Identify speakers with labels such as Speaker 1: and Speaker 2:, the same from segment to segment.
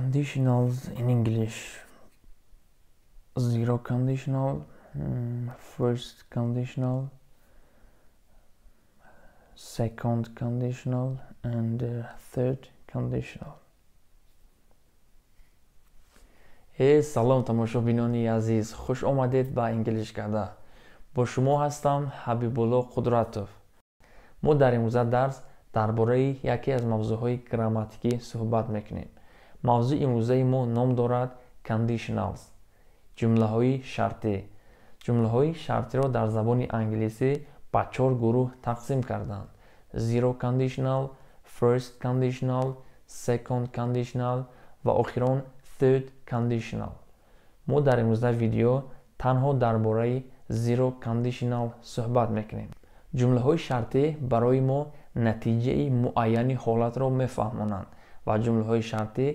Speaker 1: Conditionals in English: zero conditional, first conditional, second conditional and third conditional.
Speaker 2: Э, салом, тамошобинони азиз, хуш омадед ба English Карда. Бо шумо ҳастам Ҳабибулло Қудратов. Мо дар имрӯза дарс дар бораи яке аз мавзӯъҳои грамматикӣ суҳбат мекунем. Мавзӯи имрӯзаи мо ном дорад conditionals, ҷумлаҳои шартӣ. Ҷумлаҳои шартиро дар забони англисӣ ба чор гурӯҳ тақсим карданд: zero conditional, first conditional, second conditional ва охирон third conditional. Мо дар имрӯза видео танҳо дар бораи zero conditional суҳбат мекунем. Ҷумлаҳои шартӣ барои мо натиҷаи муайяни ҳолатро мефаҳмонанд ва ҷумлаҳои шартӣ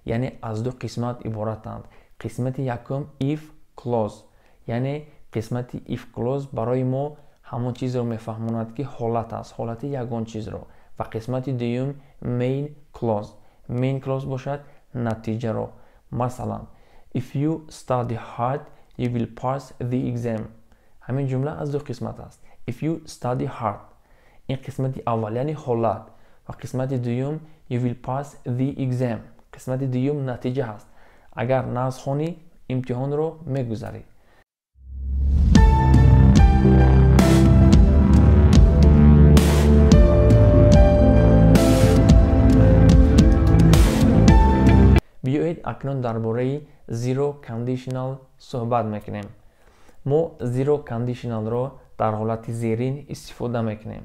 Speaker 2: яъне аз ду қисмат иборатанд. Қисмати якум if clause, яъне қисмати if clause барои мо ҳамон чизро мефаҳмонад, ки ҳолат аст, ҳолати ягон чизро, ва қисмати дуюм main clause. Main clause бошад натиҷаро. Масалан, if you study hard, you will pass the exam. Ҳамин ҷумла аз ду қисмат аст. If you study hard, ин қисмати аввал, яъне ҳолат, ва қисмати дуюм you will pass the exam, қисмати дуюм натиҷа ҳаст. Агар нағз хонӣ, имтиҳонро мегузарӣ. Биёед, акнун дар бораи zero conditional суҳбат мекунем. Мо zero conditionalро дар ҳолати зерин истифода мекунем: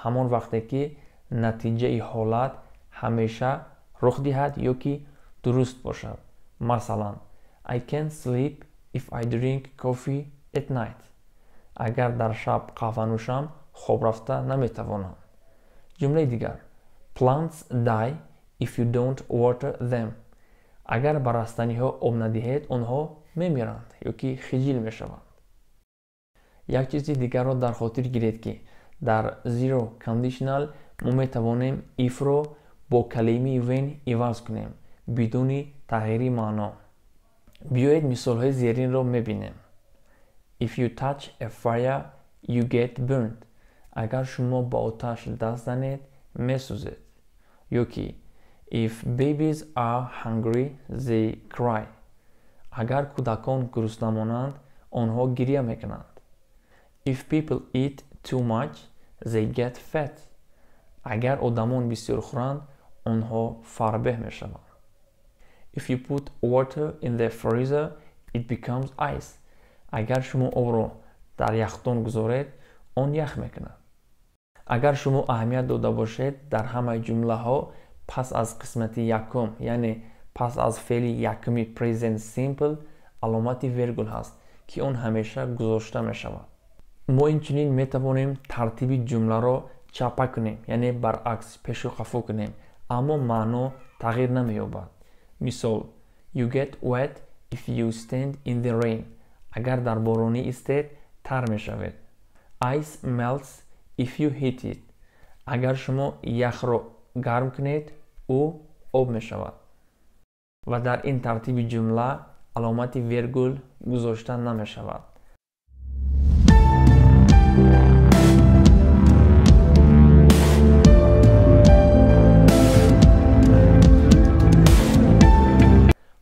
Speaker 2: ҳамон вақте ки натиҷаи ҳолат ҳамеша рух диҳад ё ки дуруст бошад. Масалан, I can sleep if I drink coffee at night. Агар дар шаб қаҳва нӯшам, хоб рафта наметавонам. Ҷумлаи дигар: plants die if you don't water them. Агар ба растаниҳо об надиҳед, онҳо мемиранд ё ки хиҷил мешаванд. Як чизи дигарро дар хотир гиред, ки дар zero conditional мо метавонем if-ро бо калимаи when иваз кунем бидуни тағйири маъно. Биёед, мисолҳои зеринро мебинем. If you touch a fire, you get burned. Агар шумо ба оташ даст занед, месӯзед. Ё ки if babies are hungry, they cry. Агар кӯдакон гурусна монанд, онҳо гиря мекунанд. If people eat too much, they get fat. Агар одамон бисёр хӯранд, онҳо фарбеҳ мешаванд. If you put water in the freezer, it becomes ice. Агар шумо обро дар яхдон гузоред, он ях мекунад. Агар шумо аҳамият дода бошед, дар ҳамаи ҷумлаҳо пас аз қисмати якум, яъне пас аз феъли якуми present simple, аломати вергул ҳаст, ки он ҳамеша гузошта мешавад. Мо инчунин метавонем тартиби ҷумларо чапа кунем, яъне баръакс, пешу қафо кунем, аммо маъно тағйир намеёбад. Мисол: you get wet if you stand in the rain. Агар дар боронӣ истед, тар мешавед. Ice melts if you heat it. Агар шумо яхро гарм кунед, ӯ об мешавад. Ва дар ин тартиби ҷумла аломати вергул гузошта намешавад.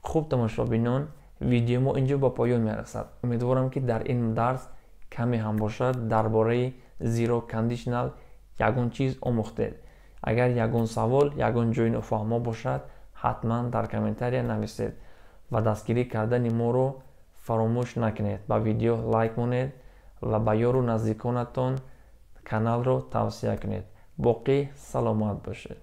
Speaker 2: Хуб, тамошобинон, видеои мо инҷо ба поён мерасад. Умедворам, ки дар ин дарс каме ҳам бошад дар бораи zero conditional ягон чиз омӯхтед. Агар ягон савол, ягон ҷои нофаҳмо бошад, ҳатман дар комментария нависед ва дастгирӣ кардани моро фаромӯш накунед. Ба видео лайк монед ва ба ёру наздиконатон каналро тавсия кунед. Боқӣ саломат бошед.